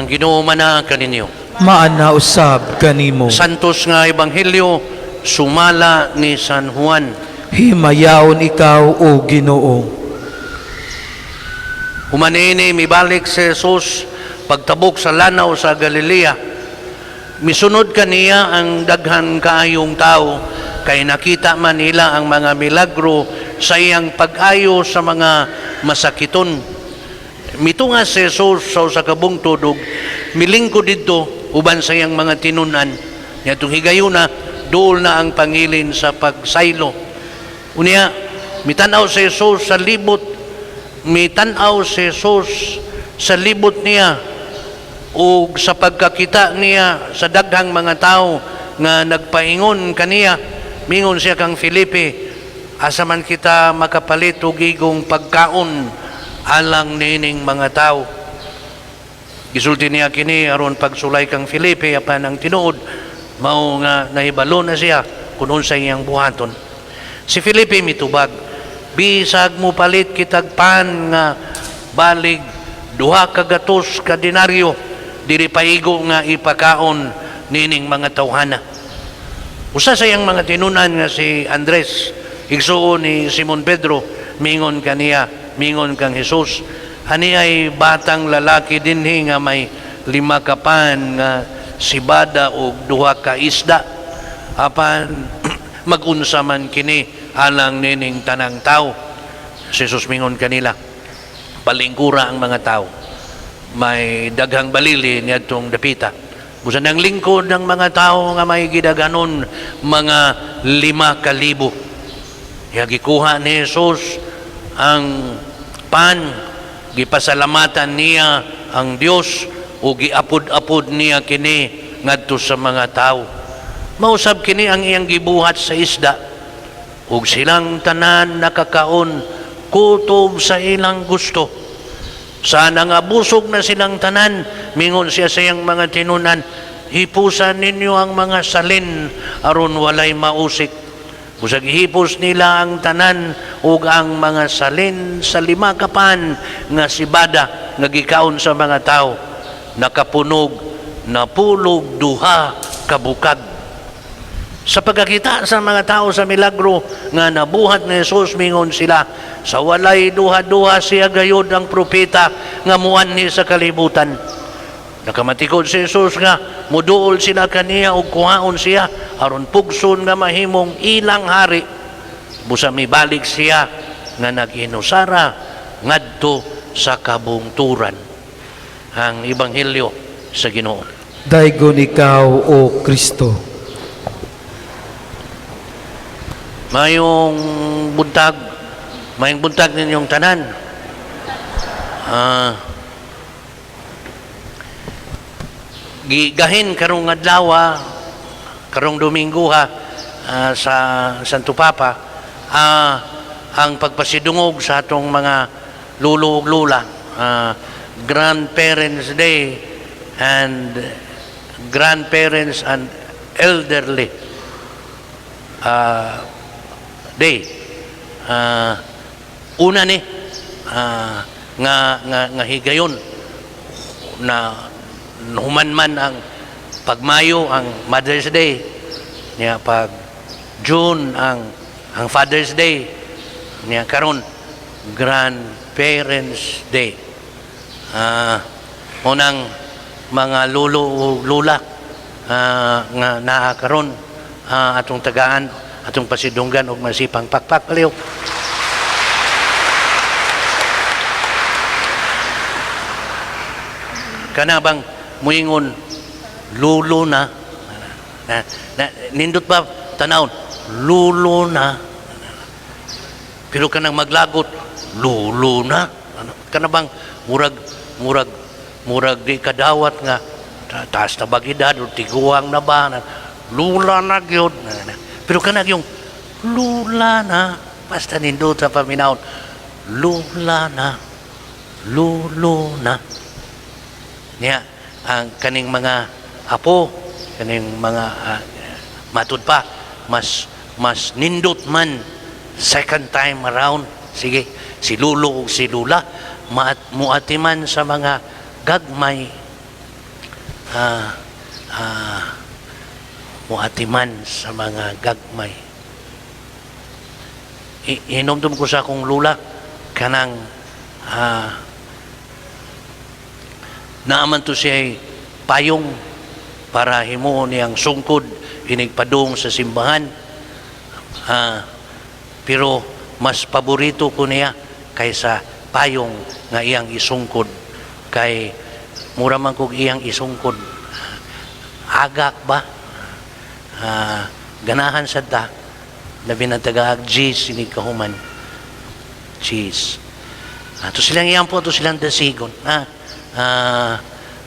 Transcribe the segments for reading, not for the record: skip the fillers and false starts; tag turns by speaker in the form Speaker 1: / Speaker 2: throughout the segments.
Speaker 1: Ang Ginoo mana kaninyo.
Speaker 2: Maana usab kanimo.
Speaker 1: Santos nga Ebanghelyo sumala ni San Juan.
Speaker 2: Himayaon ikaw, o Ginoo.
Speaker 1: Human niini, mibalik si Jesus pagtabok sa lanaw sa Galilea. Misunod kaniya ang daghan kaayong tao kay nakita man nila ang mga milagro sa iyang pag-ayo sa mga masakiton. Mitunga si Jesus sa usa ka bungtod ug milingkod didto uban sa iyang mga tinun-an. Niadtong higayuna, duol na ang pangilin sa pagsaylo. Unya, mitan-aw si Jesus sa libot, mitan-aw si Jesus sa libot niya ug sa pagkakita niya sa daghang mga tao nga nagpaingon kaniya, mingon siya kang Felipe, "Asa man kita makapalit og igong pagkaon alang niining mga tao?" Gisulti niya kini aron pagsulay kang Felipe, apan ang tinuod mao nga nahibalo na siya kung unsa iyang buhaton. Si Felipe mitubag, "Bisag mo palit kitag pan nga balig 200 ka denaryo, diri paigo nga ipakaon nining mga tawhana." Usa sa iyang mga tinunan nga si Andres, igsuon ni Simon Pedro, mingon kaniya, mingon kang Jesus, "Ani ay batang lalaki dinhi nga may 5 ka pan nga sibada ug duha ka isda. Apan magunsa man kini alang nining tanang tao?" Si Jesus mingon kanila, "Palingkura ang mga tao." May daghang balili niadtong dapita. Busa nang lingkod ng mga tao nga may gidaghanon mga 5,000. Ya gikuha ni Jesus ang pan, gipasalamatan niya ang Dios ug giapod-apod niya kini ngadto sa mga tao. Mausab kini ang iyang gibuhat sa isda ug silang tanan nakakaon kutob sa ilang gusto. Sana nga busog na silang tanan, mingon siya sa iyang mga tinunan, "Hipusan ninyo ang mga salin aron walay mausik." Busag hipos nila ang tanan ug ang mga salin sa 5 ka pan nga sibada nga gikaon sa mga tao nakapunog 92 ka bukag. Sa pagkakita sa mga tao sa milagro nga nabuhat ni Jesus, mingon sila, "Sa walay duha-duha siya gayod ang propeta nga muanhi sa kalibutan." Nakamatikod si Jesus nga muduol sila kaniya ug kuhaon siya aron pugson nga mahimong ilang hari. Busa mibalik siya nga nag-inusara ngadto sa kabungturan. Ang Ebanghelyo sa Ginoo.
Speaker 2: Daygon ikaw, O Kristo.
Speaker 1: Mayong buntag, mayong buntag ninyong tanan. Gigahin karong adlaw, karong Domingo ha, sa Santo Papa, ang pagpasidungog sa atong mga lulo ug lula, Grandparents Day and Grandparents and Elderly Day. Una ni nga higayon na human man ang pagmayo ang Mother's Day niya, pag June ang Father's Day niya, karon Grandparents Day. Unang mga lulo ug lula nga naa karon, atong tagaan atong pasidunggan og masipang pakpak palihog. Kana bang muingon lulo na, na, na nindot ba tanawon lulo na, pero kanang maglagot lulo na, ano, kana bang murag murag murag di kadawat nga taas na bag edad o tiguang na ba na, lula na gyud na, na. Pero kana yung lula na basta nindot sa paminawon, lula na, lulo na niya ang kaning mga apo, kaning mga matud pa mas nindot man second time around. Sige, si lulo ug si lula muatiman sa mga gagmay. Muatiman sa mga gagmay. Hinomdom ko sa akong lula, kanang naaman to siya payong para himuon niyang sungkod inig padung sa simbahan. Pero mas paborito ko niya kaysa payong nga iyang isungkod, kay mura man kog iyang isungkod, agak ba. Ganahan sad ta, labi na tagaag cheese inig kahuman cheese. Ato silang iyang po, ato silang dasigon, ha.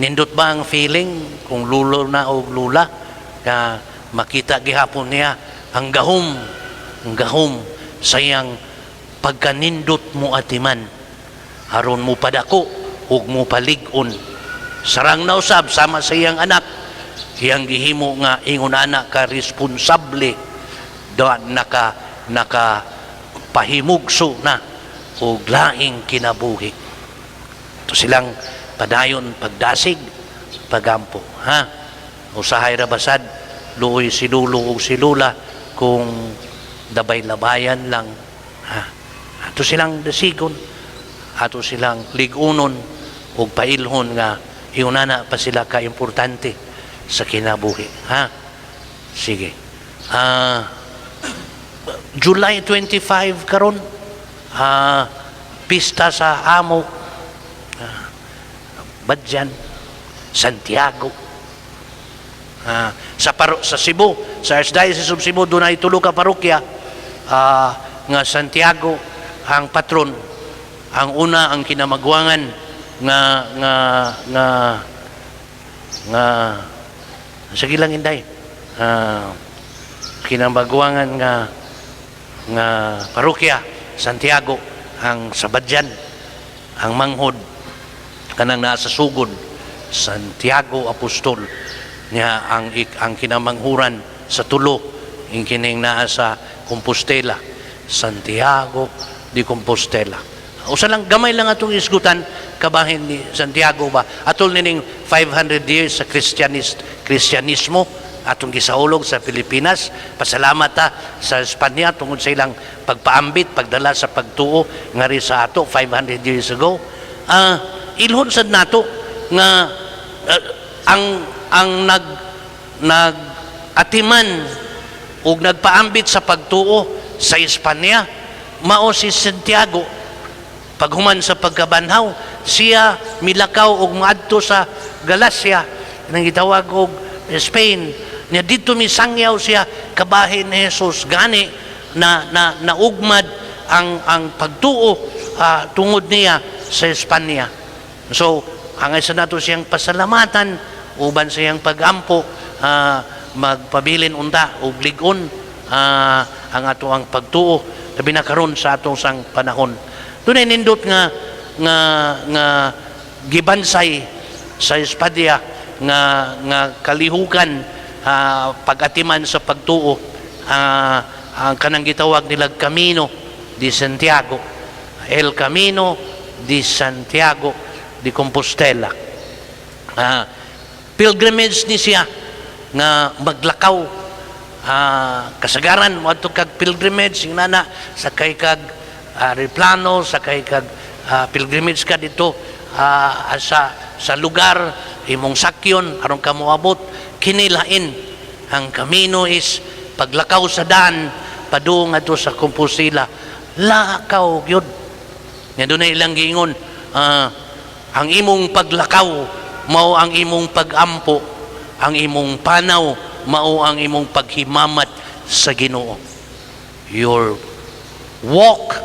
Speaker 1: Nindot ba ang feeling kung lulo na o lula ka, makita gihapon niya ang gahom sa iyang pagkanindot mo atiman aron mo padako ug mo palig-on? Sarang na usab sama sa iyang anak, iyang gihimo nga ingon anak ka responsable da, naka pahimugso na og laing kinabuhi. To silang padayon pagdasig, pagampo, ha. Usahay ra basad luoy si lulo ug si lula kung dabay-labayan lang, ha. Ato silang dasigon, ato silang lig-unon ug pailhon nga iunana pa sila ka importante sa kinabuhi, ha. Sige. July 25 karon, pista sa amo, Badyan, Santiago. Sa Cebu, sa Archdiocese of Cebu, dunay tulo ka parokya nga Santiago ang patron. Ang una, ang kinamagwangan nga sige lang, inday, kinamagwangan nga parokya Santiago ang sa Badyan, ang manghod kanang nasa sugod, Santiago Apostol niya. Ang kinamanghuran sa tulo ing kining naa sa Compostela, Santiago de Compostela. Usa lang, gamay lang atong isgutan kabahin ni Santiago ba. Atol nining 500 years sa Kristyanismo atong gisaulog sa Pilipinas. Pasalamat ta sa Espanya tungod sa ilang pagpaambit, pagdala sa pagtuo ngari sa ato 500 years ago. Ilhon sad nato nga ang nag atiman ug nagpaambit sa pagtuo sa Espanya mao si Santiago. Paghuman sa pagkabanhaw, siya milakaw og moadto sa Galacia nang gitawag og Spain niya. Didto misangyaw siya kabahin ni Jesus. Gani na na naugmad ang pagtuo tungod niya sa Espanya. So ang isa nato siyang pasalamatan uban sa iyang pagampo, magpabilin unta og lig-on ang ato ang pagtuo, labi na karon sa atong sang panahon. Dunay nindot nga gibansay sa Espanya nga kalihukan, pag-atiman sa pagtuo, ang kanang gitawag nila Camino de Santiago, El Camino de Santiago de Compostela. Pilgrimage ni siya nga maglakaw. Kasagaran moadto kag pilgrimage nana sakay kag aeroplano, sakay kag pilgrimage ka dito sa lugar imong sakyon aron ka moabot. Kinilain ang kamino is paglakaw sa daan padung adto sa Compostela. Lakaw gyud nga dunay ilang giingon, ang imong paglakaw mao ang imong pagampo, ang imong panaw mao ang imong paghimamat sa Ginoo. Your walk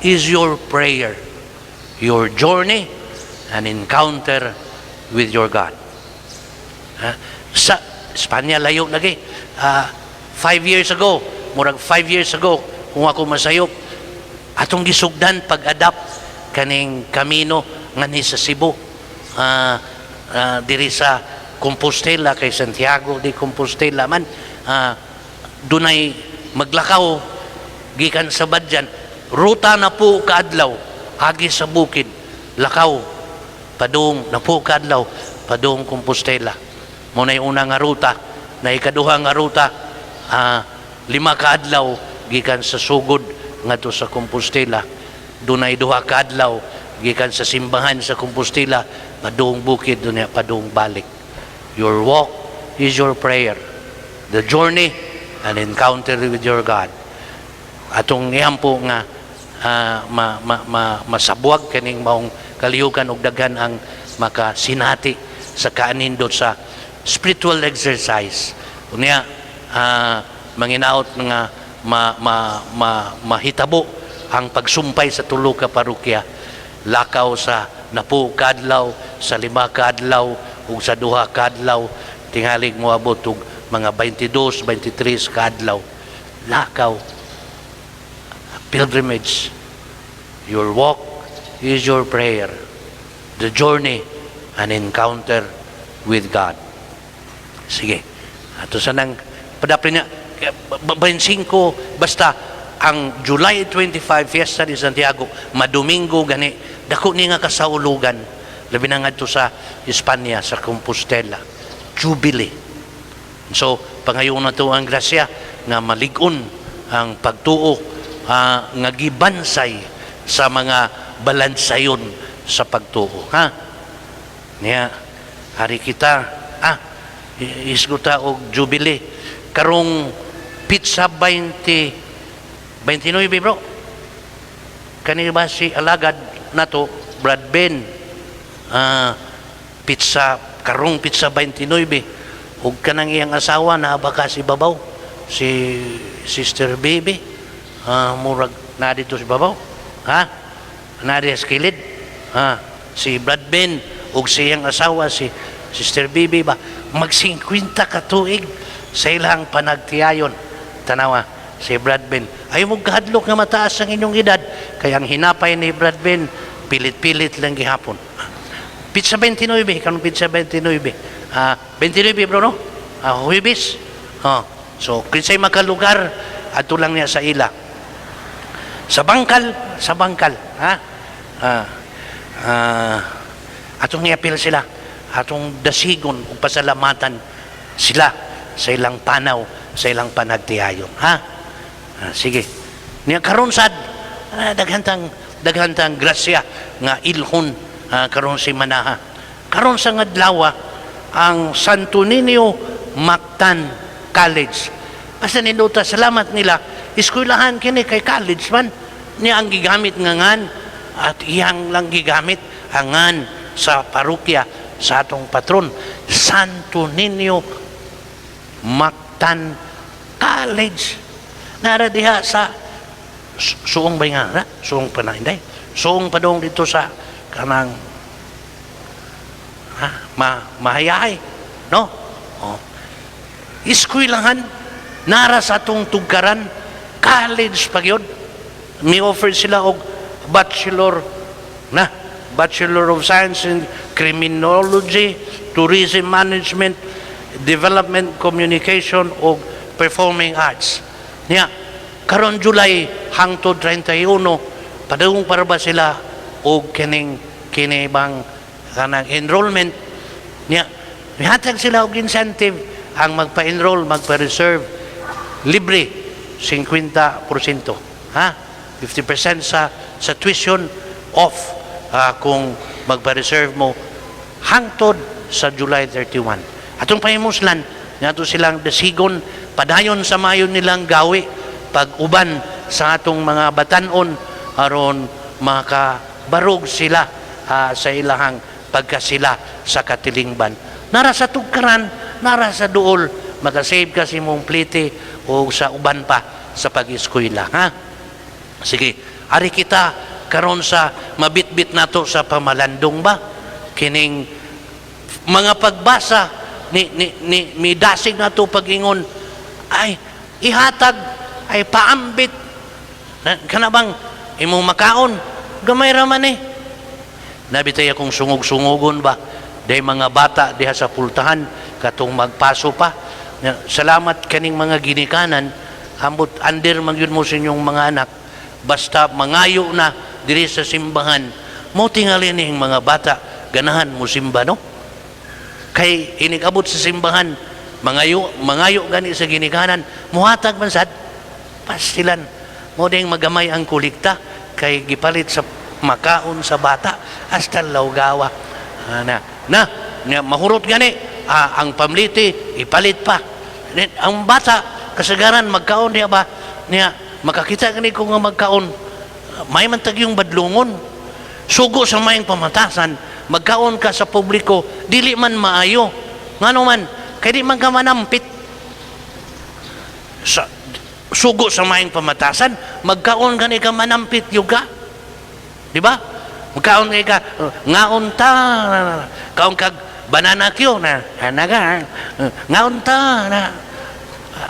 Speaker 1: is your prayer, your journey and encounter with your God. Ha? Sa Espanya, layo lagi. 5 years ago, murag 5 years ago, kung ako masayop, atong gisugdan pag-adapt kaning kamino nga ni sa Cebu. Diri sa Compostela, kay Santiago de Compostela man, dunay maglakaw gikan sa Badyan, ruta na po kaadlaw, agi sa bukid, lakaw padung na po kaadlaw padung Compostela. Mao na una nga ruta. Na ikaduha nga ruta, 5 ka adlaw gikan sa sugod ngadto sa Compostela. Dunay 2 ka adlaw gikan sa simbahan sa Compostela padung bukid, dunya padung balik. Your walk is your prayer. The journey and encounter with your God. Atong ihampo nga ma, ma, ma, masabwag kining maong kalihukan og daghan ang makasinati sa kaanindot sa spiritual exercise. Unya manginaot nga ma, ma, ma, mahitabo ang pagsumpay sa tulo ka parokya, lakaw sa 10 kaadlaw, sa 5 kaadlaw ug sa 2 kaadlaw, tingalig moabot og mga 22, 23 kaadlaw lakaw, pilgrimage. Your walk is your prayer. The journey and encounter with God. Sige, ato sa nang padapli niya 25, basta ang July 25, Fiesta de Santiago, madomingo gani, dako ni nga kasaulugan, labi na ngadto sa Espanya, sa Compostela, Jubilee. So pangayon nato ang grasya nga malig-on ang pagtuo nga gibansay sa mga balansayon sa pagtuo, ha. Niya hari kita, isguta og Jubilee karong petsa 20 29, bro. Kani ba si alagad nato, Brad Ben, petsa karong petsa 29, ug kanang iyang asawa na baka si babaw, si Sister Baby, murag na dito si babaw, ha, na sa kilid, ha, si Brad Ben ug siyang asawa si Sister Bibi ba, mag 50 ka tuig sa ilang panagtiayon. Tanawa si Brad Ben, ay mo kahadlok nga mataas ang inyong edad, kay ang hinapay ni Brad Ben pilit-pilit lang gihapon. Petsa 29, kanong petsa 29, 29, bro, no, Huwebes, oh. So kinsay makalugar, adto lang niya sa ila sa bangkal, ha. Atong iapil sila, atong dasigon ug pasalamatan sila sa ilang panaw, sa ilang panagtiayon, ha. Sige, niya karon sad, daghan tang grasya nga ilhon karon si Manaha. Karon sa ngadlawa ang Santo Niño Mactan College. Basta nindota, salamat nila. Eskwelahan kini kay college man niya ang gigamit nga ngan, at iyang lang gigamit ang ngan sa parokya sa atong patron, Santo Niño Mactan College. Nara diha sa Suong ba nga na? Suong pa na hindi. Suong pa dong dito sa kanang, ha, mahayahay, no? Oh. Eskwelahan nara sa atong tugkaran, college pa gyud. Mi offer sila og bachelor na Bachelor of Science in Criminology, Tourism Management, Development Communication o Performing Arts. Niya, karon July hangtod 31, padung para ba sila og kining kini bang kanang enrollment niya, mihatag sila og incentive ang magpa-enroll, magpa-reserve, libre 50%, ha, 50% sa tuition off kung magpa-reserve mo hangtod sa July 31. Atong pahimuslan nato silang dasigon padayon sa mayo nilang gawi pag-uban sa atong mga batanon aron makabarog sila sa ilahang pagkasila sa katilingban. Nara sa tugkaran, nara sa duol, makasave ka sa imong plite o sa uban pa sa pag-eskwela, ha. Sige, ari kita karon sa mabitbit nato sa pamalandong ba, kining mga pagbasa ni midasig nato pag-ingon ay ihatag ay paambit. Kana bang imong makaon gamay ra man eh. Nabitay akong sungog-sungogon ba, day mga bata diha sa pultahan katong magpaso pa. Salamat kaning mga ginikanan, ambot under man gyud mo sa inyong mga anak, basta mangayo na diri sa simbahan mo. Tingali ning mga bata ganahan mo simba, no? Kay inigabot sa simbahan, mangayo, mangayo gani sa ginikanan, muhatag man sad pastilan. Mo ding magamay ang kolekta kay gipalit sa makaon sa bata hasta lawgawa. Ana na, nya mahurot gani ang pamliti ipalit pa. Ang bata kasagaran magkaon niya ba, niya makakita gani ko nga magkaon, may man tagyong badlungon. Sugo sa mayang pamatasan, magkaon ka sa publiko dili man maayo, ngano man kay di man ka manampit. Sa sugo sa mayang pamatasan, magkaon gani ka manampit yuga, di ba? Magkaon kay ka, ngaon ta, kaon kag banana Q na anaga, ngaon ta na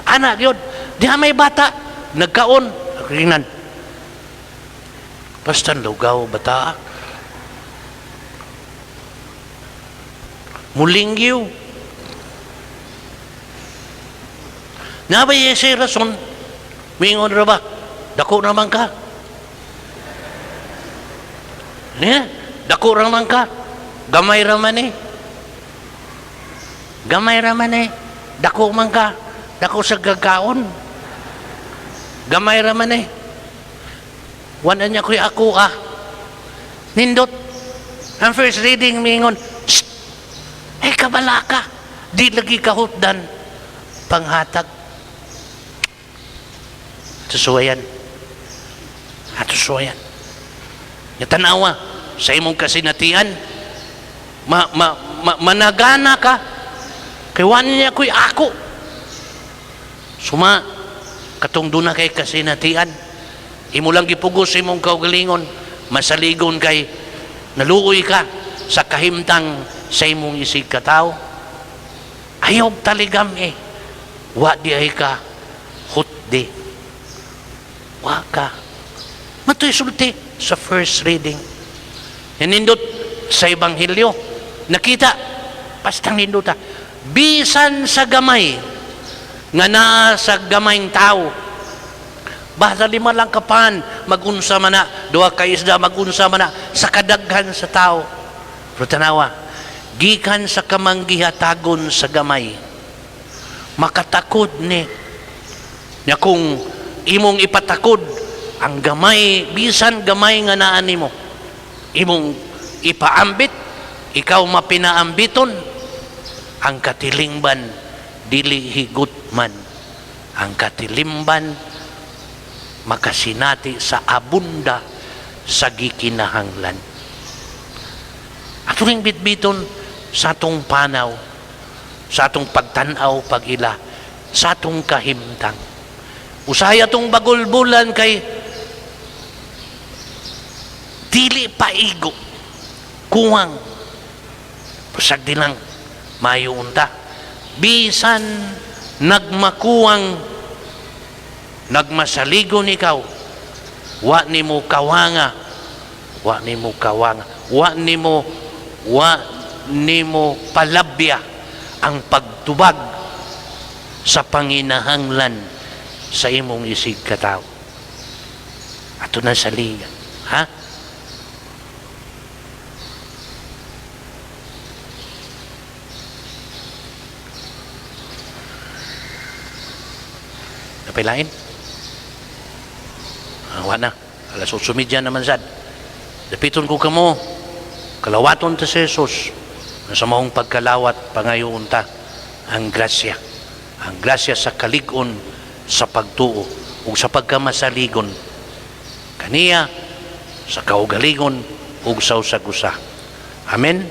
Speaker 1: anak yun. Diha may bata nagkaon, ringnan basta lugaw bata, mulinggiw na ba yesay rason, mingon ra ba, dako naman ka niya, dako raman ka, gamay raman eh, gamay raman eh, dako man ka, dako sa gagkaon, gamay raman eh, wala niya ko'y ako ah. Nindot ang first reading, mingon, shh, ay kabala ka, di lagi kahutdan panghatag. Atusuwayan, atusuwayan. Tanawa sa imong kasinatian, ma, ma, ma, managana ka kay wala niya ko'y ako. Suma katong duna kay kasinatian, imo lang gipugos imong kaugalingon, masaligon kay naluoy ka sa kahimtang sa imong isig katawo. Ayaw taligam eh, wa di ay ka hutdi, wa ka matoy sulti sa first reading. Nindot sa Ebanghelyo, nakita pastang nindota, bisan sa gamay nga naa sa gamayng tao, basta 5 lang kapan magunsa man na, 2 ka isda magunsa man na sa kadaghan sa tao. Pero tanawa, gikan sa kamanggihatagon sa gamay, makatakod ni nya kung imong ipatakod ang gamay, bisan gamay nga naa nimo, imong ipaambit, ikaw mapinaambiton, ang katilingban dili higot man. Ang katilimban makasinati sa abunda sa gikinahanglan. Ato ring bitbiton sa atong panaw, sa atong pagtan-aw pag-ila, sa atong kahimtang. Usahay atong bagulbulan kay dili paigo, kuwang, pasag di lang mayo unta. Bisan nagmakuwang, nagmasaligon ikaw, wa nimo kawanga, wa nimo kawanga, wa nimo palabya ang pagtubag sa panginahanglan sa imong isig katawo. Ato na sa liga, ha? Napailain? Wa na. Alas 8:30 naman sad. Dapiton ko kamo, kalawaton ta si Jesus. Sa maong pagkalawat, pangayoon ta ang grasya. Ang grasya sa kalig-on, sa pagtuo, ug sa pagkamasaligon. Kaniya, sa kaugalingon, ug sa usag-usa. Amen?